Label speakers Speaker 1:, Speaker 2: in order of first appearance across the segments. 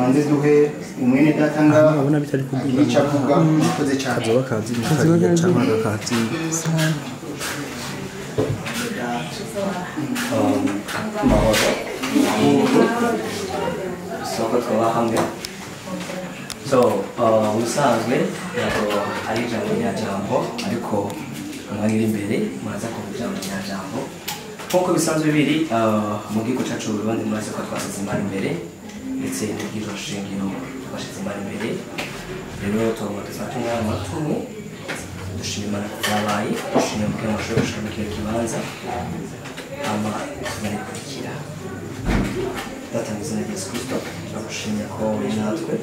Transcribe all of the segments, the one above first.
Speaker 1: Tumanze duhe umwene data ngaha
Speaker 2: Urabona bitari kuduga.
Speaker 1: Icyo avuga murakoze cyane.
Speaker 2: Kazoba kazi kariya cyangwa agakazi.
Speaker 3: Mahoro isoko twaba hamwe. So ubusanzwe ntabwo ari ijambo nyajambo, ariko umwanya uri imbere muraza kumva ijambo nyajambo nk'uko bisanzwe biri mu gihugu cyacu Burundi. Murazi ko twasize imana imbere, ndetse n'ubwizo shingiro twashize imana imbere. Rero tugomba dufate umwanya muto dushima Imana ko byabaye, dushima kugira ngo mushobore gushika muri kino kibanza, hama tunabikurikira. Data, mu izina rya Yesu Kristo, turagushimira ko uri natwe,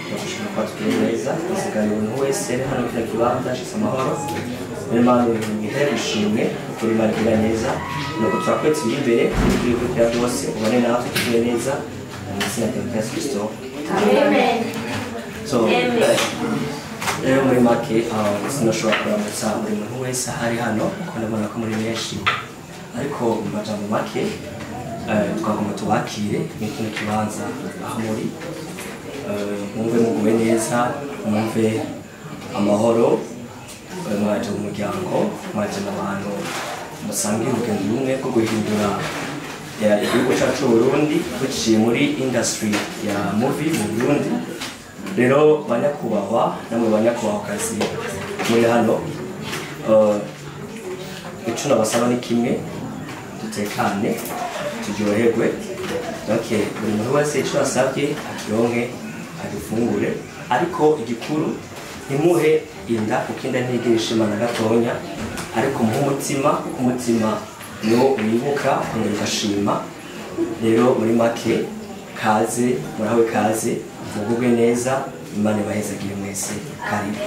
Speaker 3: turagushimira ko watugiriye neza. Dusigaye umuntu wese ari hano kino kibanza ashitse amahoro. Niyo mpamvu ibihe bishimwe kuko Imana igira neza. Nuko turakwetse uri imbere n'ibyo bikurikira byose, ubane natwe, tugire neza, mu izina rya Yesu Kristo. So rero muri make sinashobora kuramutsa buri muntu wese ahari hano kuko ndabona ko muri benshi, ariko mu majambo make twagomba tubakire muri kino kibanza aho muri. Mwumve muguwe neza, mwumve amahoro. Mwaje mu muryango, mwaje mu bantu musangiye urugendo rumwe rwo guhindura igihugu cyacu Burundi biciye muri industry ya movie mu Burundi. Rero banyakubahwa namwe banyakubahwakazi muri hano, icyo nabasaba ni kimwe: dutekane, turyoherwe. Donc buri muntu wese icyo asabye akironke, agifungure, ariko igikuru ntimuhe inda, kuko inda ntigira ishima na gatonya, ariko muhe umutima, kuko umutima niwo wibuka ukongera ugashima. Rero muri make, kaze, murahawe kaze, mugubwe neza, Imana ibahezagire mwese. Karibu.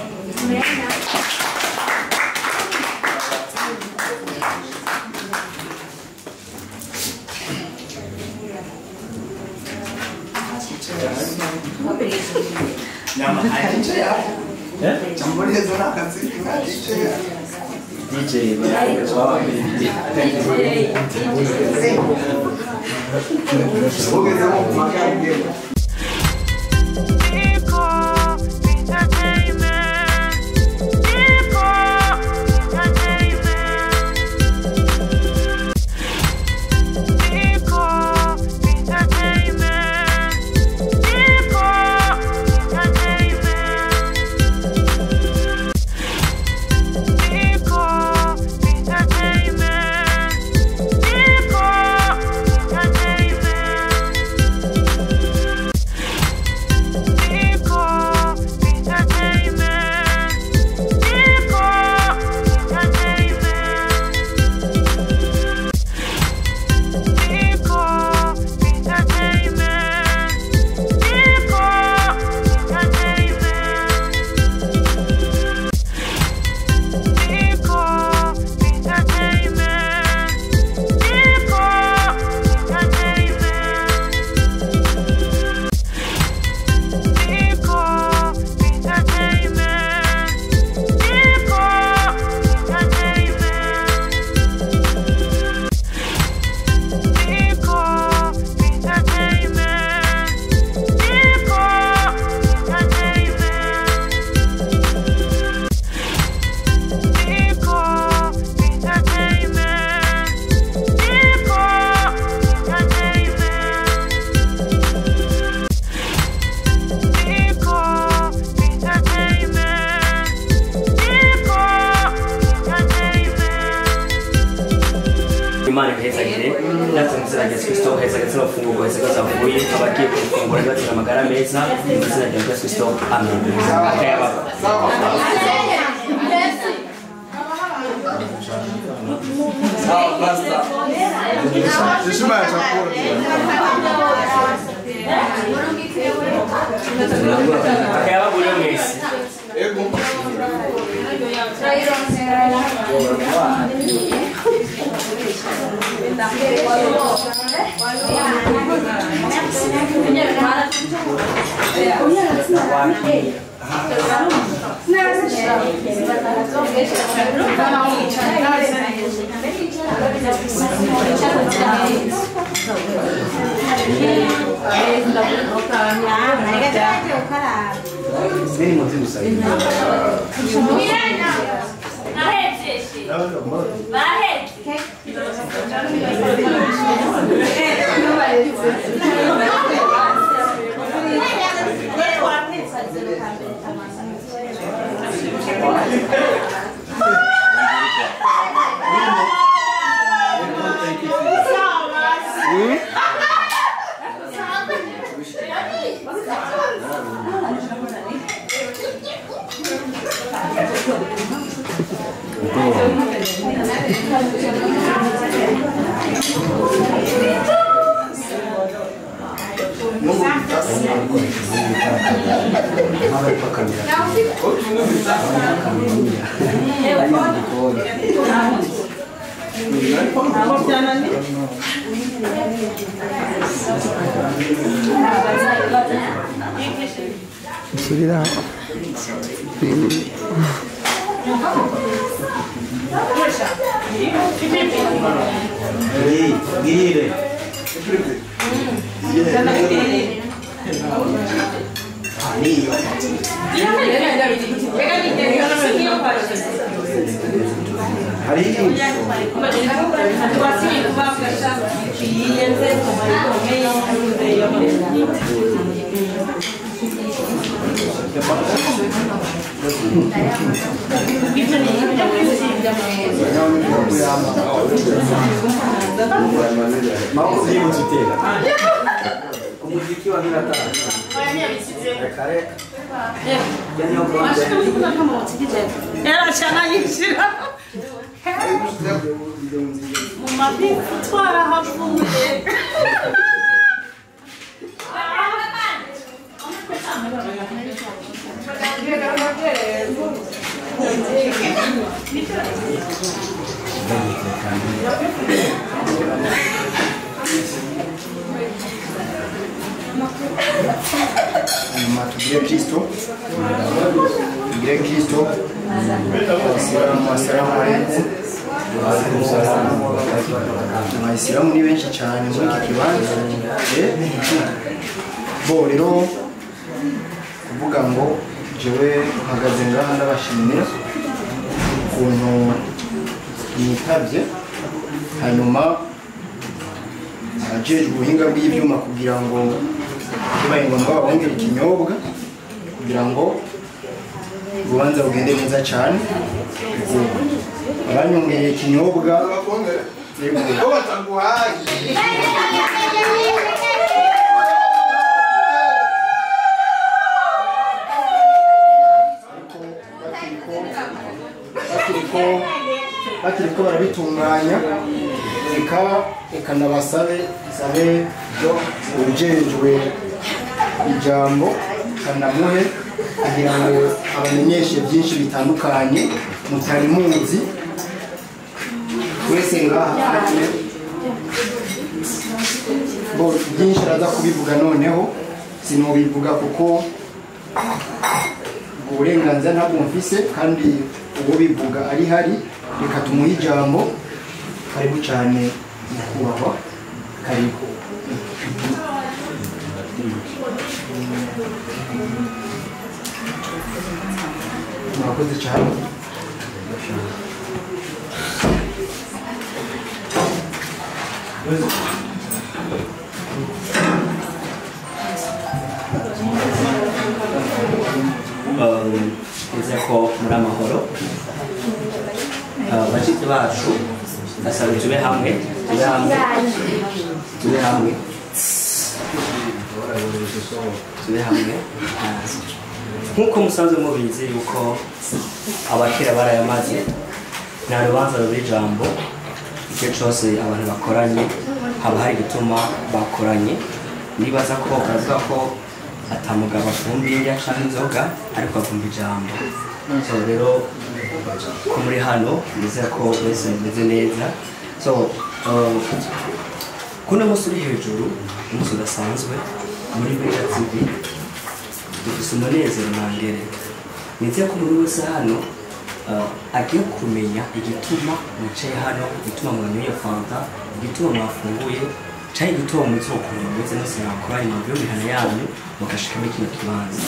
Speaker 1: Nyama ayicaye hapo. Jambo hizo na kazi ayicaye.
Speaker 3: DJ.
Speaker 1: Ugeze mu magambo.
Speaker 3: Imana ibahezagire. Natwe mu izina rya Yesu Kristo, hezagire zino mfungurwa, hezagire zavuye abagiye gufungura, bagira amagara meza, mu izina rya Yesu Kristo, amen. Akayababa.
Speaker 1: Sawa pastor.
Speaker 4: Heshima ya chakula.
Speaker 3: Akayababa uri mwese.
Speaker 4: Ego.
Speaker 1: Abayisilamu ni benshi cyane muri iki kibanza. Bo rero kuvuga ngo jewe mpagaze ngaha ndabashimira ukuntu mwitabye, hanyuma abajejwe ubuhinga bw'ibyuma kugira ngo bibaye ngombwa babongere ikinyobwa kugira ngo urubanza rugende neza cyane. Abanyongereye ikinyobwa bakiriko barabitunganya, reka nabasabe sabe ujejwe ijambo kanamuhe kugira ngo abamenyeshe byinshi bitandukanye mutari muzi. Wese ngaha bo byinshi araza kubivuga, noneho sinobivuga kuko uburenganzira ntabwo mfise, kandi uwo bivuga ari hari. Reka tumuhe ijambo. Karibu cyane nyakubahwa, karibu. Murakoze cyane.
Speaker 3: Nizeye ko muri amahoro. Bashiki bacu ndasaba tube hamwe, tube hamwe, tube hamwe, tube hamwe. Nk'uko musanzwe mubizi yuko abakera barayamaze, nta rubanza rubura ijambo. Igihe cyose abantu bakoranye haba hari igituma bakoranye. Nibaza ko baravuga ko atamugabo avumba indya canke inzoga, ariko avumba ijambo. So rero ko muri hano nizera ko wese meze neza. So kuno munsi uri hejuru, umunsi udasanzwe muri Meja TV, dufise umunezero ntangere. Nizera ko muri wese hano agiye kumenya igituma mwicaye hano, igituma mwanyoye fanta, igituma mwafunguye, Cyari gituma muzokunda mwese mwese mwakoranye mu bihano yanyu mugashika muri kino kibanza.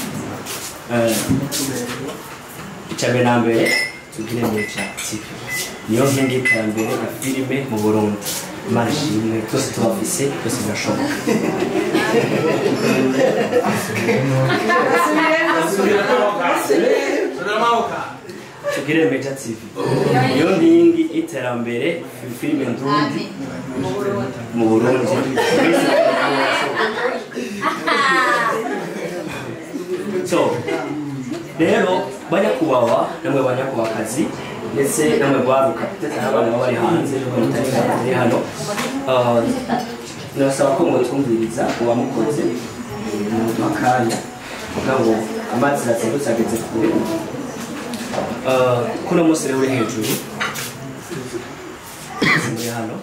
Speaker 3: Icambere na mbere tugire Meja TV niyo nkingi y'iterambere ya filime mu Burundi. Imana ishimwe, twese tubafise, twese birashoboka. Tugire Meja TV niyo nkingi y'iterambere filime ndundi mu Burundi. So rero banyakubahwa namwe banyakubakazi ndetse namwe rwaruka ndetse n'abana baba bari hanze batari hano, ndabasaba ko mwotwumviriza uwamukoze muduha akanya kugira ngo amazi azindutse ageze kure. Kuno munsi rero uri hejuru muri hano,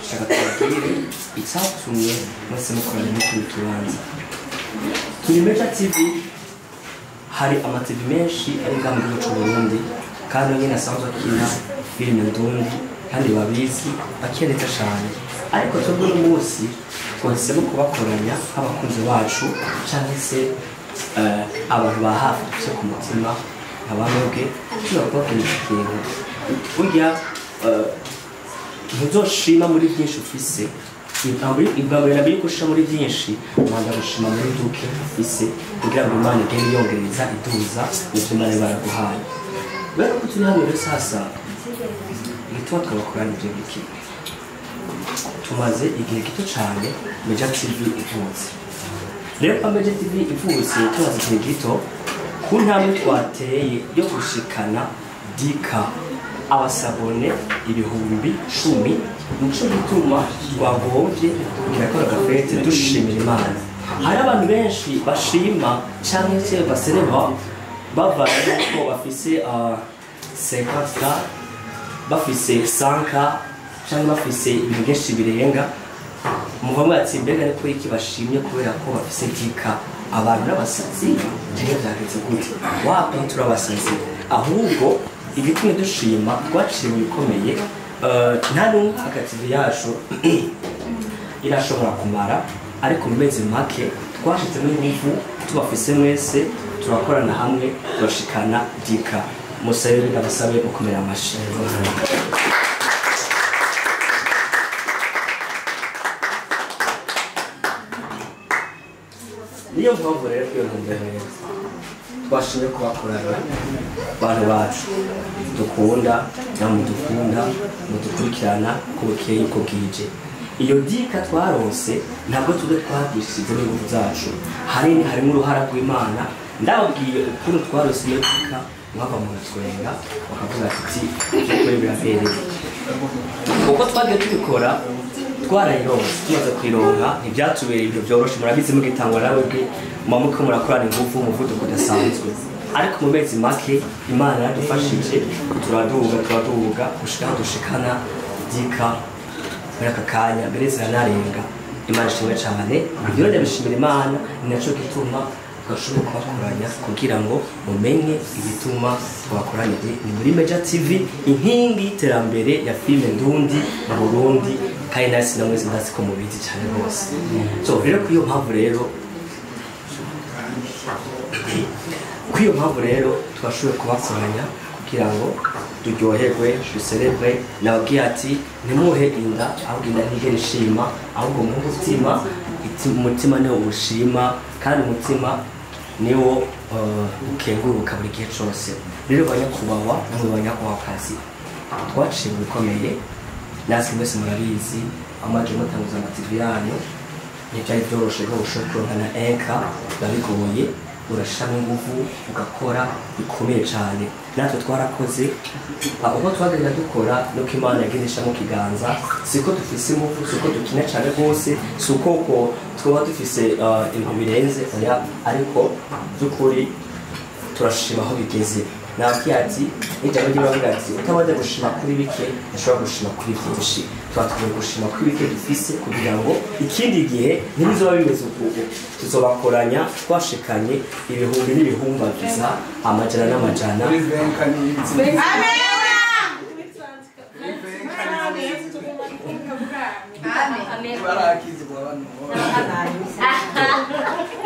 Speaker 3: dushaka tubabwire icyatumye mwese mukoranye no kuri kibanza. Turi Meja TV, hari amativi menshi ari ngaha mu gihugu c'u Burundi kandi nyine asanzwe akina filime ndundi kandi babizi bakina neza cane, ariko twebwe uno munsi twahisemo kubakoranya nk'abakunzi bacu canke se abantu ba hafi dufise ku mutima nka bamwebwe, tushobora kubabwira iki kintu. Burya ntuzoshima muri byinshi ufise, ibwambere na mbere yuko ushima muri byinshi ubanza gushima muri duke ufise kugira ngo Imana igende yongereza iduza ivyo Imana iba yaraguhaye. Rero ko turi hano rero sasa, igituma twabakoranije biki, tumaze igihe gito cane Meja TV ivutse. Rero kwa Meja TV ivutse tumaze igihe gito, ku ntambwe twateye yo gushikana dika abasabone 10,000, nico gituma twagombye kugira ko agafete dushimira Imana. Hari abantu benshi bashima canke se basereba bavanye ko bafise 50K, bafise 100K canke bafise ibintu byinshi birenga. Muvamwe ati mbega ni iki bashimye kubera ko bafise dika? Abantu n'abasazi cyangwa byageze gute? Wapi turabasazi, ahubwo igitumye dushima twaciye mu bikomeye. Nta n'umwaka TV yacu irashobora kumara, ariko mu mezi make twashizemo ingufu tubafise mwese, turakorana hamwe turashikana dika. Musabe ndabasabe gukomera amashi. Niyo mpamvu rero iyo ntumbero twashimye kubakorana bantu bacu dukunda namwe dukunda mudukurikirana ko bukeye uko bwije. Iyo dika twaronse ntabwo tube twagishije n'ingufu zacu, harimo uruhara rw'Imana. Ndababwiye ukuntu twaronse iyo dika, mwava mu gatwenga bakavuga ati by'ukuri birabereye. Uko twagiye tubikora twarayironse, tumaze kuyironka ntibyatubereye ibintu byoroshe. Murabizi mugitangwa nawe bwe muba muriko murakorana ingufu umuvuduko udasanzwe, ariko mu mezi make Imana yaradufashije turaduga gushika aho dushikana dika muri aka kanya, mbere ziranarenga. Imana ishimwe cane, ibyo ndabishimira Imana, ni naco gituma twashoboye kubakoranya kugira ngo mumenye igituma twakoranye. Ni muri Meja TV, inkingi y'iterambere ya filime ndundi mu Burundi, kandi nasi namwe ndazi ko mubizi cyane rwose. So rero kuri iyo mpamvu rero twashoboye kubakoranya kugira ngo turyoherwe duserebre. Nababwiye ati ntimuhe inda, ahubwo inda ntigera ishima, ahubwo muhe umutima. Umutima niwo ushima kandi umutima niwo ukenguruka buri gihe cose. Rero banyakubahwa namwe banyakubahwakazi, twaciye mu bikomeye, natwe mwese murabizi, amaje mutanguza amativi yanyu ntibyari byoroshe ko ushobora kuronka na enka, biba bigoye, urashiramo ingufu ugakora bikomeye cane. Natwe twarakoze, uko twagenda dukora nuko Imana yagenda ishiramo ikiganza. Siko dufise ingufu, siko dukina cane rwose, si uko ko twaba dufise ibintu birenze, oya, ariko by'ukuri turashima aho bigeze. Nababwiye ati n'ijambo ry'Imana ati utabanje gushima kuri bike ntushobora gushima kuri byinshi. Tuba tugiye gushima kuri bike dufise kugira ngo ikindi gihe ntibizoba bimeze uku, tuzobakoranya twashikanye ibihumbi n'ibihumbagiza, amajana n'amajana.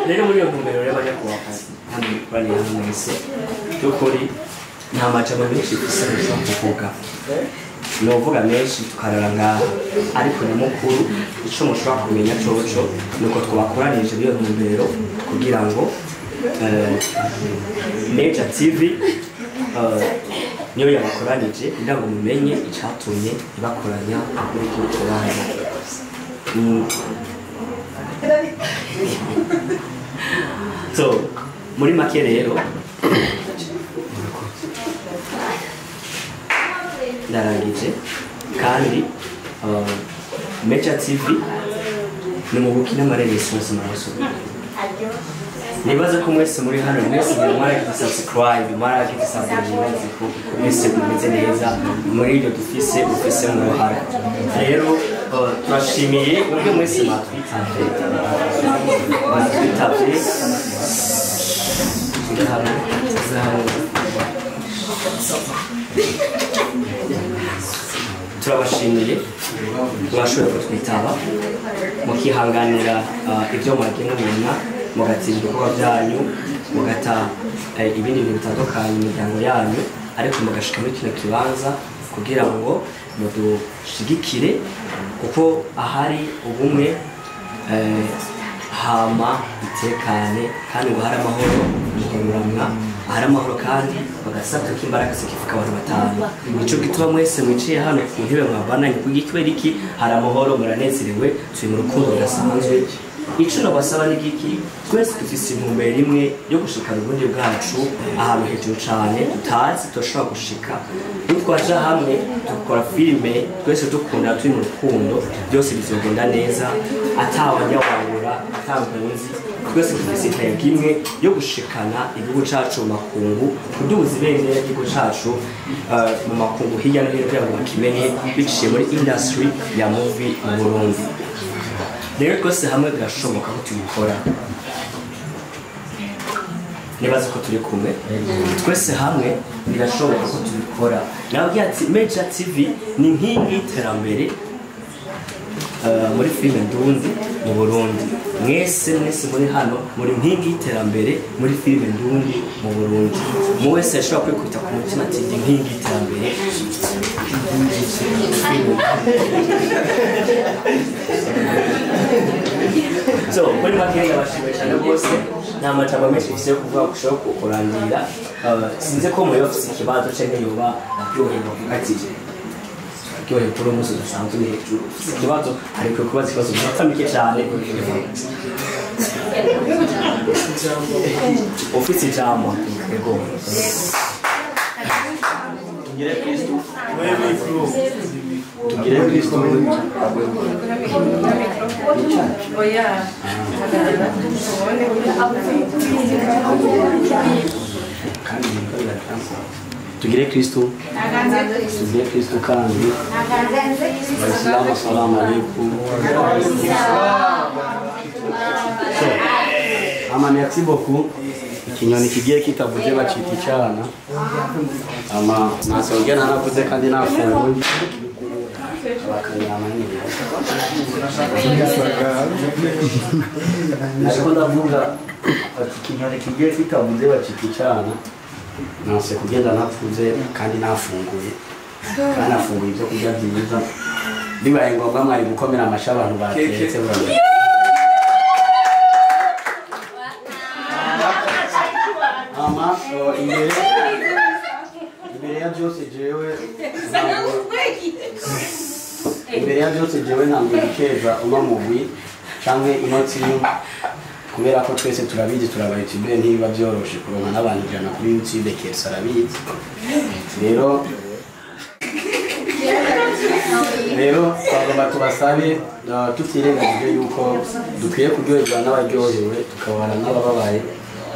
Speaker 3: Rero muri iyo ntumbero y'abanyakubaha hano bari hano mwese, by'ukuri nta majambo menshi gusa dushobora kuvuga, novuga menshi tukarara ngaha, ariko nyamukuru ico mushobora kumenya coco nuko twabakoranije muri iyo ntumbero kugira ngo Major TV niyo yabakoranije kugira ngo mumenye icatumye ibakoranya muri kino kibanza. So muri make rero ndarangije, kandi Major TV ni mu gukina amareresi yose maraso. Nibaza ko mwese muri hano mwese mwaragize subscribe, mwaragize subscribe, ko mwese mumeze neza muri ibyo dufise ufise mu ruhara. Rero turashimiye ubwo mwese mwatwitavye. Mwatwitavye. Turabashimiye mwashoboye kutwitaba mukihanganira ibyo mwagiye mubona, mugatsinda ibikorwa byanyu, mugata ibindi bintu bitandukanye mu miryango yanyu, ariko mugashika muri kino kibanza kugira ngo mudushigikire, kuko ahari ubumwe hama itekane, kandi ngo hari amahoro muhoramwa, ahari amahoro kandi bagasabwa ko imbaraga zikivuka abantu batanu. Nico gituma mwese mwiciye hano ku ntebe mwabananye kugira iki hari amahoro, muranezerewe, turi mu rukundo rudasanzwe. Ico nabasaba ni giki, twese dufise intumbero imwe yo gushikana ubundi bwacu ahantu hejuru cane tutazi tudashobora gushika. Nitwaja hamwe dukora filime twese dukunda turi mu rukundo, byose bizogenda neza, atawanyawangura atankunzi. Twese dufise intego imwe yo gushikana igihugu cacu mu makungu, kuduza ibendera ry'igihugu cacu mu makungu hirya no hino kugira ngo bakimenye biciye muri industry ya movie mu Burundi. Rero twese hamwe birashoboka ko tubikora, nibaza ko turi kumwe, twese hamwe birashoboka ko tubikora. Nababwiye ati Major TV ni inkingi y'iterambere muri filime ndundi mu Burundi. Mwese mwese muri hano muri nkingi y'iterambere muri filime ndundi mu Burundi. Mu wese ashobora kwikubita ku mutima ati ndi inkingi y'iterambere. So muri make ndabashimiye cyane rwose, nta majambo menshi mfise yo kuvuga gushobora kurangira. Sinzi ko muyoba afise ikibazo canke yoba aryohewe avuga ati aryohewe kuri uwo munsi udasanzwe uri hejuru, ufise ikibazo ariko kubaza ikibazo minota mike cyane, ufise ijambo yego.
Speaker 2: Tugire Kristo, tugire Kristo. Tugire Kristo, tugire Kristo kandi. Waislamu, assalamu alaikum. Ama merci beaucoup. Ikinyoni kigiye kitavuze bacita icana. Ama nasongera nanavuze kandi nafunguye. Ariko ndavuga ati ikinyoni kigiye kitavuze bacita icana. Nase kugenda napfuze kandi nafunguye. Kandi nafunguye ibyo kurya byiza. Bibaye ngombwa mwari gukomera amashyi abantu batetse burabona. Ama imbere ya byose jewe imbere ya byose jewe ntabwo gukeza uno mugwi canke ino team, kubera ko twese turabizi turaba YouTube ntibiba byoroshe kuronka n'abantu 100 kuri YouTube, Kersa arabizi. Rero twagomba tubasabe tutirengagije yuko dukwiye kuryoherwa n'abaryohewe tukabana n'abababaye,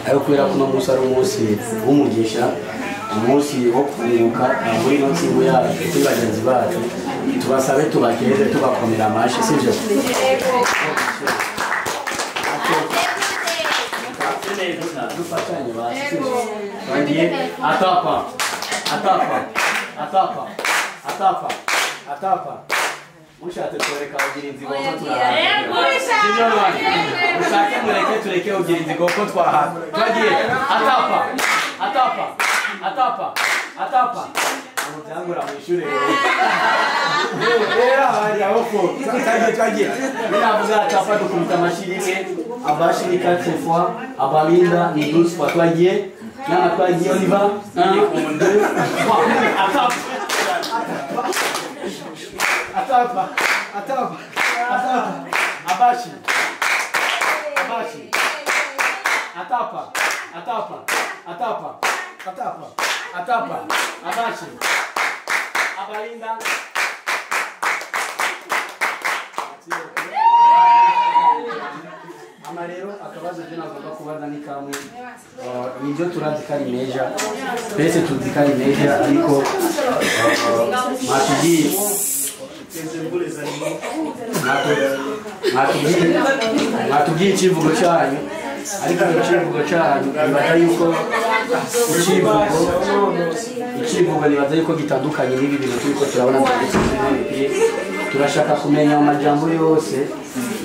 Speaker 2: ariko kubera ko uno munsi ari umunsi w'umugisha, umunsi wo kunguka muri ino team yacu kuri bagenzi bacu, tubasabe tubakeze tubakomera amashyi, sivyo? Dufatanye basi, sivyo? Bagiye atapa atapa atapa atapa atapa. Mushatse twereka ugira inzigo ko turahaga. Mushake mureke tureke ugira inzigo ko twahaga. Twagiye atapa atapa atapa atapa. Umubyangura mu ishuri rero. Hari aho ko twagiye. Biravuga atapa dukubita amashyi abashi ni 4 fois, abalinda ni 12 fois. Twagiye nana twagiye on y va 1 2 3 atapa atapa atapa atapa abashi abashi atapa atapa atapa atapa atapa abashi abalinda. Amarero akabazo je nagomba kubaza ni kamwe nibyo turazi ko ari meja twese tuzi ko ari meja ariko mwatubwiye icivugo cyanyu ariko icivugo cyanyu nibaza yuko icivugo nibaza yuko gitandukanye n'ibi bintu turiko turabona byanditse muri turashaka kumenya amajambo yose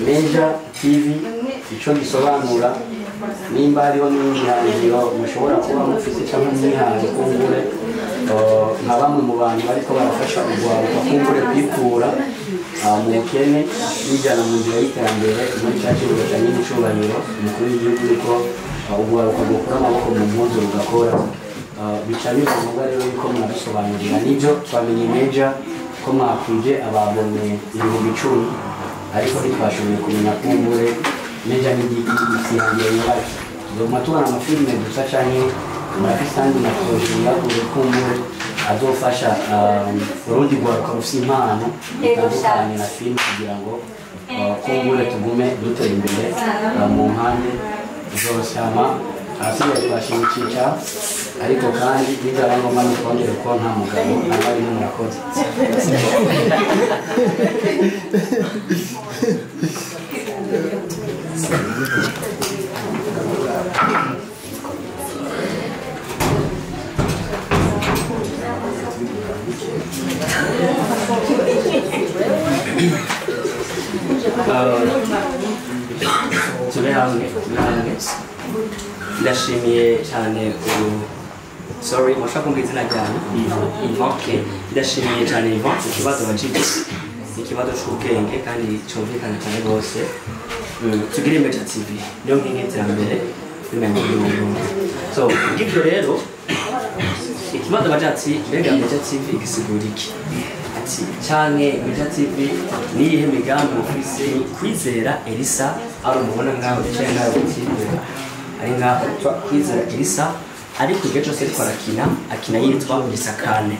Speaker 2: Meja TV ico gisobanura nimba hariho n'imyihariro mushobora kuba mufise cyangwa mwihaye kumbure nka bamwe mu bantu bariko barafasha urwaruka kumbure kwikura mu bukene bijyana mu nzira y'iterambere muri cya kibuga cya nyir'icyubahiro umukuru w'igihugu ariko urwaruka gukura amaboko mu mpuzu rugakora bica biba ngombwa rero yuko mwadusobanurira nibyo twamenye Meja ko mwakwije ababone 10,000 ariko ntitwashoboye kumenya kumbure Meja n'igiki isihangiye yubatse tuzoguma tubona amafilime gusa canke murafise andi maproje yaguye kumbure azofasha urundi rwaruka rufise impano itandukanye na filime kugira ngo kumbure tugume dutera imbere mu mpande zose. Hama ahasigaye twashimikisha ariko kandi bizaba ngombwa no kongera ko nta mugabo aba arimo. Murakoze.
Speaker 3: Tube hamwe ndashimiye cyane sorry mushaka kumbwira izina ryanyu Ivan. Ndashimiye cyane Ivan ikibazo wajije ni ikibazo cy'ubwenge kandi cyumvikana cyane rwose. Tugire Meja TV niyo nkingi y'iterambere y'ubumenyi bw'umuntu. So ngibyo rero ikibazo baje ati mbega Meja TV igisigura iki ati canke Meja TV niyihe migambi mufise? Kwizera Elisa ari umubona ngaho yicaye ngaho ari ngaho Kwizera Elisa ariko igihe cyose ariko arakina akina yitwa Gisakane.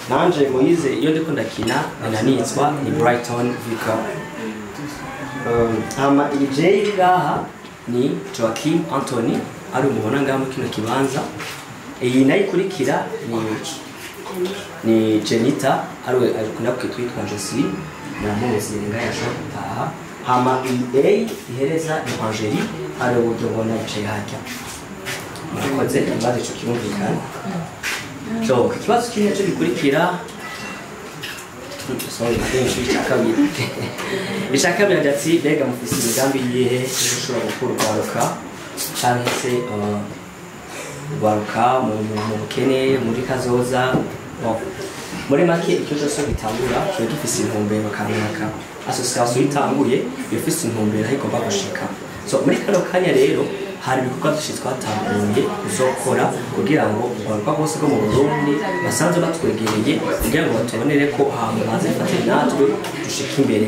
Speaker 3: Nanje Moise iyo ndiko ndakina nitwa ni Brighton Vicar. Hama ij ngaha ni Joaquim Anthony ari umubona ngaho mu kino kibanza. Iyi nayo ikurikira ni Jenita ari akunda kwitwa Jocelyn muramuzi ngaho yashobora gutaha. Hama iyi A ihereza ni Angeli ari uburyo ubona yicaye harya. Murakoze ikibazo ico kirumvikana. So ikibazo kimwe cyo gikurikira sorry icya kabiri ati mbega mufise imigambi yihe yo gushobora gukura urwaruka canke se urwaruka mu bukene muri kazoza? Muri make icyo cyose gitangura kiba gifise intumbero kanaka. Association itanguye ifise intumbero aho igomba gushika. So muri kano kanya rero hari ibikorwa byinshi twatanguye kuzokora kugira ngo urwaruka rwose rwo mu Burundi basanzwe batwegereye kugira ngo batubonere ko ahantu baze bafate natwe dushika imbere.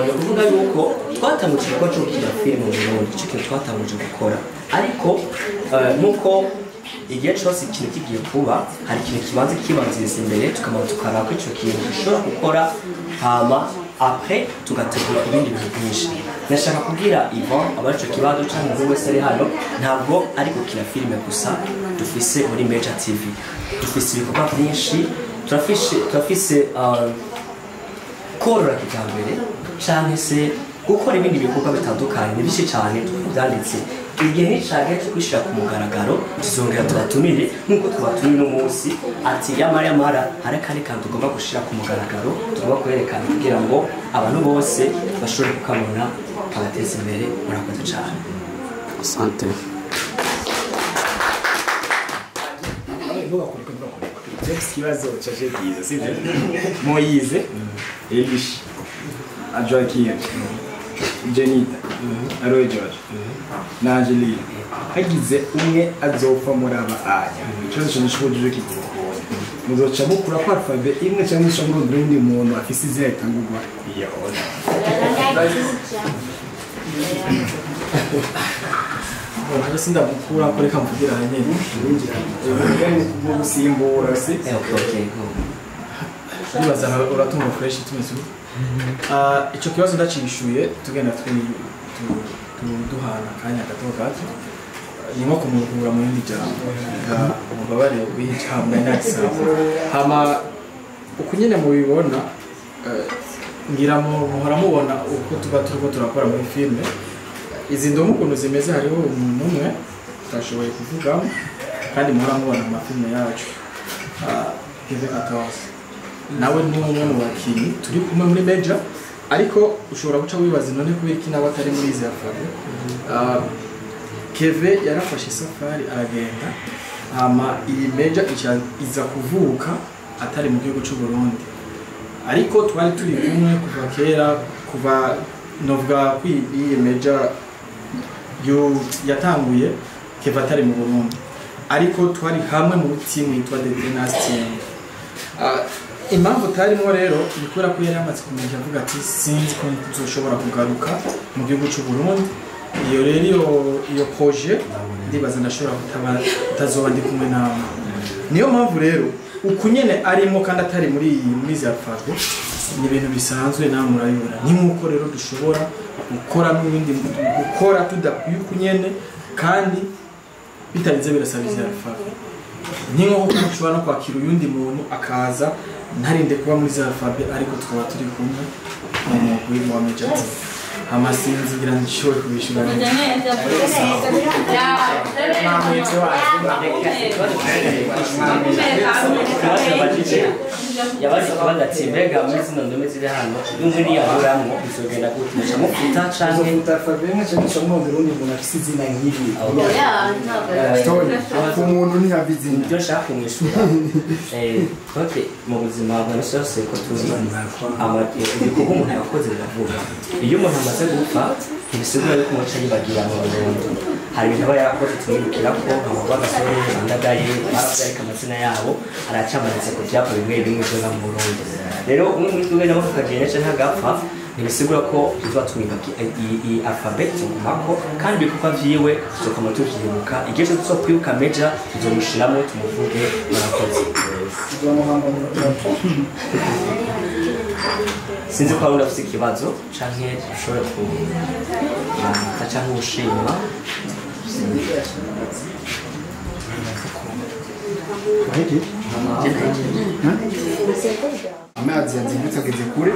Speaker 3: Ni ukuvuga yuko twatanguje igikorwa cyo gukina filime mu Burundi, ico kintu twatanguje gukora ariko nkuko igihe cyose ikintu kigiye kuba hari ikintu kibanza kibanziriza imbere tukabanza tukaraba ko ico kintu dushobora gukora hama après tugategura ibindi bintu byinshi. Ndashaka kubwira Ivan abari ico kibazo canke umuntu wese ari hano ntabwo ari gukina filime gusa dufise muri Meja TV. Dufise ibikorwa byinshi turafise korora kijambere canke se gukora ibindi bikorwa bitandukanye ni byinshi cyane byanditse. Igihe nicagera cyo kwishyira ku mugaragaro tuzongera tubatumire nk'uko tubatumiye uno munsi, ati yamara yamara hari akandi kantu tugomba gushyira ku mugaragaro, tugomba kwerekana kugira ngo abantu bose bashobore kukabona kabateza imbere. Murakoze cyane.
Speaker 2: Asante.
Speaker 5: Ikibazo cyaje byiza sibyo? Moyize, Elish, Joaquim, Jenita, Aroy George na Angelina, hagize umwe azopfa muri aba anya, ikibazo cyo nishobora kigukunda muzoca mukura ko alphabet imwe cyangwa muca murondera undi muntu afise izina ritangurwa iya ona.
Speaker 6: Bon, sindamukura ko reka mvugira nyene
Speaker 5: mu gusimbura si
Speaker 3: okay.
Speaker 6: Ndibaza uratunga fresh tumeze. Ico kibazo ndacishuye tugenda duhana akanya gato gato, ni nko kumurukura mu yindi jambo umubabare w'ijambo ntakisaba. Hama uko nyene mubibona, ngira muhora mubona uko tuba turiko turakora muri filme. Izi ndomo ukuntu zimeze, hariho umuntu umwe tutashoboye kuvugamo kandi muhora mubona mu mafilme yacu, Keve 14 nawe ni umwe mu bakinyi turi kumwe muri Major, ariko ushobora guca wibaza none kubera iki nawe atari muri izi alphabet. Keve yarafashe isafari aragenda, hama iyi Major iza kuvuka atari mu gihugu cy'u Burundi, ariko twari turi kumwe kuva kera, kuva novuga ko iyi Major yo yatanguye Keve atari mu Burundi, ariko twari hamwe mu team yitwa The Dynasty. Impamvu tarimo rero ni kubera ko yari amaze kumenya avuga ati sinzi ko nzoshobora kugaruka mu gihugu cy'u Burundi. Iyo rero iyo projet ndibaza ndashobora kutazoba ndi kumwe nawe. Niyo mpamvu rero uku nyene arimo kandi atari muri izi alphabet ni ibintu bisanzwe nawe murabibona. Ni nkuko rero dushobora gukora n'ibindi, gukora tudakwiye uku nyene kandi bitarinze birasaba izi alphabet. Ni nko ushobora no kwakira uyundi muntu akaza ntarinde kuba muri za alphabet, ariko tukaba turi kumwe mu mugwi wa Major Team. Hama sinzi ngira ndishoboye kubishura neza.
Speaker 3: Yabaje kubaza ati mbega muri zino ndome ziri hano n'umwe niyaburamwo bizogenda gute, muca mufuta canke
Speaker 1: mufuta alphabet imwe cyangwa muca murondera undi muntu afise izina nk'iri?
Speaker 4: Ku muntu ntihava izina.
Speaker 3: Ibyo nshaka kumwishura, okay, mu buzima bwa misi yose ko tuzi ibikorwa umuntu yakoze biravuga. Iyo umuntu amaze gupfa ntibisigura yuko umuca yibagira mu burundu. Hari ibintu aba yarakoze tumwibukira ko nka Rwagasore, Bandagaye, baravyarika amazina yabo aracamanitse ku vyapa bimwe bimwe vyo mu Burundi. Rero umwe muri twebwe nabo tukagenda canke agapfa ntibisigura ko tuzoba tumwibagiye. Iyi alphabet tugumako kandi ibikorwa vyiwe tuzokoma tuvyibuka. Igihe cose tuzokwibuka Major tuzomushiramwo tumuvuge. Murakoze. Sinzi ko hari afise ikibazo canke ushobora kubanza canke ushima.
Speaker 1: Amazi yazindutse ageze kure,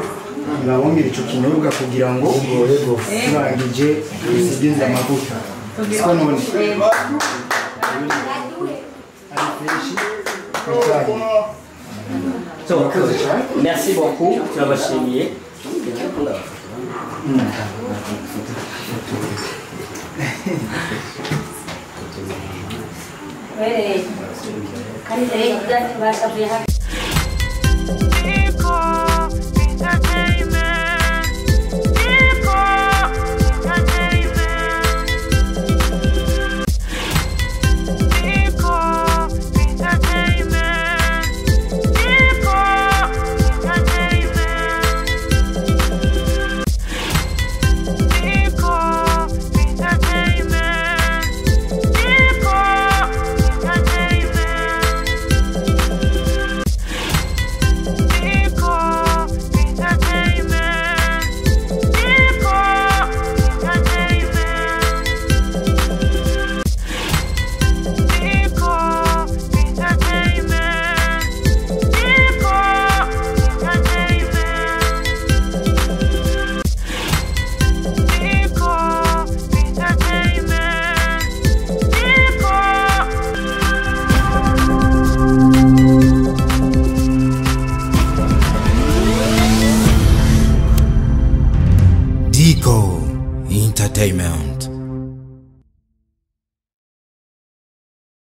Speaker 1: nibabongera ico kinyobwa kugira ngo turangije dusigenze amavuta. Siko none ari fresh.
Speaker 3: So, merci beaucoup, turabashimiye.
Speaker 7: Hey,